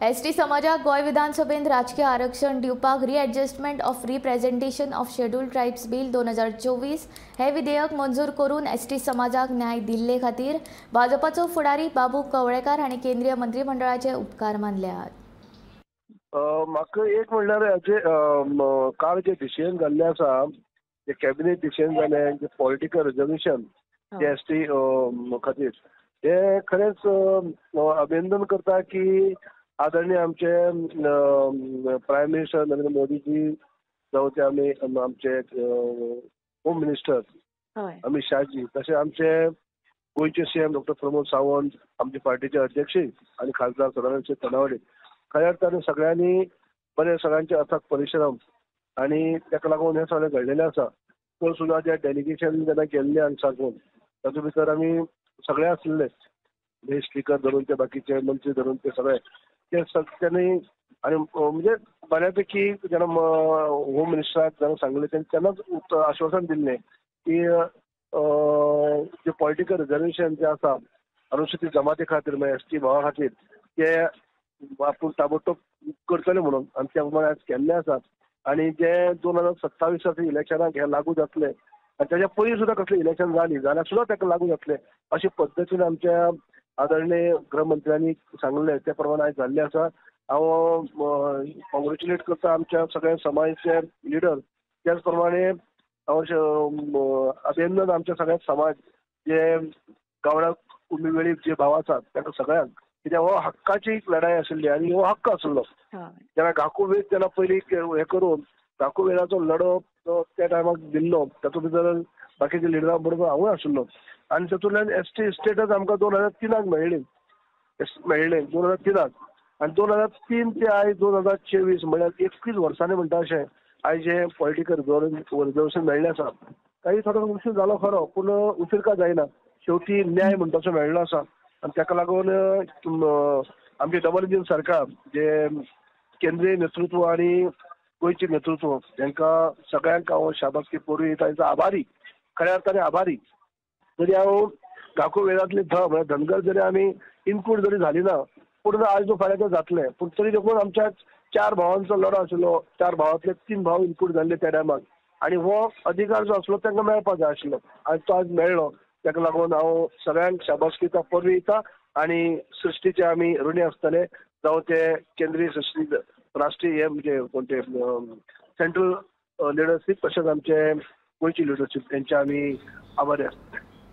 ST समाजाक गोंय विधानसभेंत राजकीय आरक्षण दिवपाक readjustment of representation of scheduled tribes bill 2024 हे विधेयक मंजूर करून एसटी समाजाक न्याय दिल्ले खातीर भाजपाचो फुडारी बाबू कवळेकार हांणी केंद्रीय मंत्रिमंडळाचे उपकार मानल्यात. म्हाका एक म्हणल्यार जे काल जे डिसिजन जाल्लें आसा, जे कॅबिनेट डिसिजन जालें, जे पॉलिटिकल रिजर्वेशन जे एसटी खातीर, हे खरेंच अभिनंदन करता की आदरणीय आमचे प्रायम मिनिस्टर नरेंद्र मोदीजी जावं ते आमी आमचे होम मिनिस्टर अमित शाहजी, तशें आमचे गोंयचे सीएम डॉक्टर प्रमोद सावंत, आमचे पार्टीचे अध्यक्ष आनी खासदार सदानंद शेट तनावडे, खऱ्या अर्थान सगळ्यांनी बरे सगळ्यांचे अथक परिश्रम आनी ताका लागून हें सगळें घडलेलें आसा. पूण सुद्दां जे डेलिगेशन जेन्ना गेल्लें आनी साकून तातूंत भितर आमी सगळे आसलेले, स्पीकर धरून ते बाकीचे मंत्री धरून ते सगळे ते त्यांनी आनी म्हणजे बऱ्यापैकी जेन्ना होम मिनिस्टराक जेन्ना सांगलें तेन्नाच आश्वासन दिल्लें की जे पॉलिटिकल रिजर्वेशन जे आसा अनुसूचित जमाती खातीर म्हणजे एस टी भावा खातीर ते आपूण ताबडतोब करतले म्हणून, आनी त्या प्रमाणे आज केल्लें आसा. आनी जे 2027 इलेक्शनाक हे लागू जातले आनी ताच्या पयलीं सुद्दां कसलें इलेक्शन जालीं जाल्यार सुद्दां ताका लागू जातलें अशे पद्दतीन आमच्या आदरणीय गृहमंत्र्यांनी सांगलें त्या प्रमाणे आयज जाल्लें आसा. हांव कॉंग्रेच्युलेट करता आमच्या सगळ्या समाजाचे लिडर, त्याच प्रमाणे हांव अभिनंदन आमच्या सगळ्या समाज जे गावडा कुणबी वेळीप जे भाव आसात तांकां सगळ्यांक, कित्याक हो हक्काची लढाई आशिल्ली आनी हो हक्क आसलो. जेन्ना घाकू वेद जेन्ना पयलीं हें करून घाकू वेदाचो लढो त्या टायमाक दिल्लो, तातूंत भितर बाकीच्या लिडरां बरोबर हांवूय आशिल्लो आनी तातूंतल्यान एस टी स्टेटस आमकां 2003 मेळ्ळी, मेळ्ळें 2003. आनी 2003 ते आयज 2024 म्हणल्यार 21 वर्सांनी म्हणटा अशें आयज हें पॉलिटिकल रिजर्वेशन मेळ्ळें आसा. काही थोडो उशीर जालो खरो, पूण उशीर काय जायना, शेवटी न्याय म्हणटा तसो मेळ्ळो आसा. आनी ताका लागून आमचें डबल इंजीन सरकार जे केंद्रीय नेतृत्व आनी गोंयचें नेतृत्व तांकां सगळ्यांक हांव शाबासकी करूं तांचो आभारी, खऱ्या अर्थाने आभारी. जरी हांव घाकू वेदांतली ध म्हळ्यार धनगर जरी आमी इन्क्लूड जरी जाली ना, पूण आयज फाल्यां तें जातलें. पूण तरी देखून आमच्या 4 भावांचो लढो आशिल्लो, 4 भावांतले 3 भाव इन्क्लूड जाल्ले त्या टायमाक आनी हो अधिकार जो आसलो तांकां मेळपाक जाय आशिल्लो आनी तो आज मेळ्ळो. ताका लागून हांव सगळ्यांक शाबासकी दिता, परबीं दिता आनी सृश्टीचे आमी ऋणी आसतले, जावं ते केंद्रीय सृश्टी राष्ट्रीय हे म्हणजे कोण ते सेंट्रल लिडरशीप तशेंच आमचे गोंयची लिडरशीप तेंचे आमी आभारी आसतले.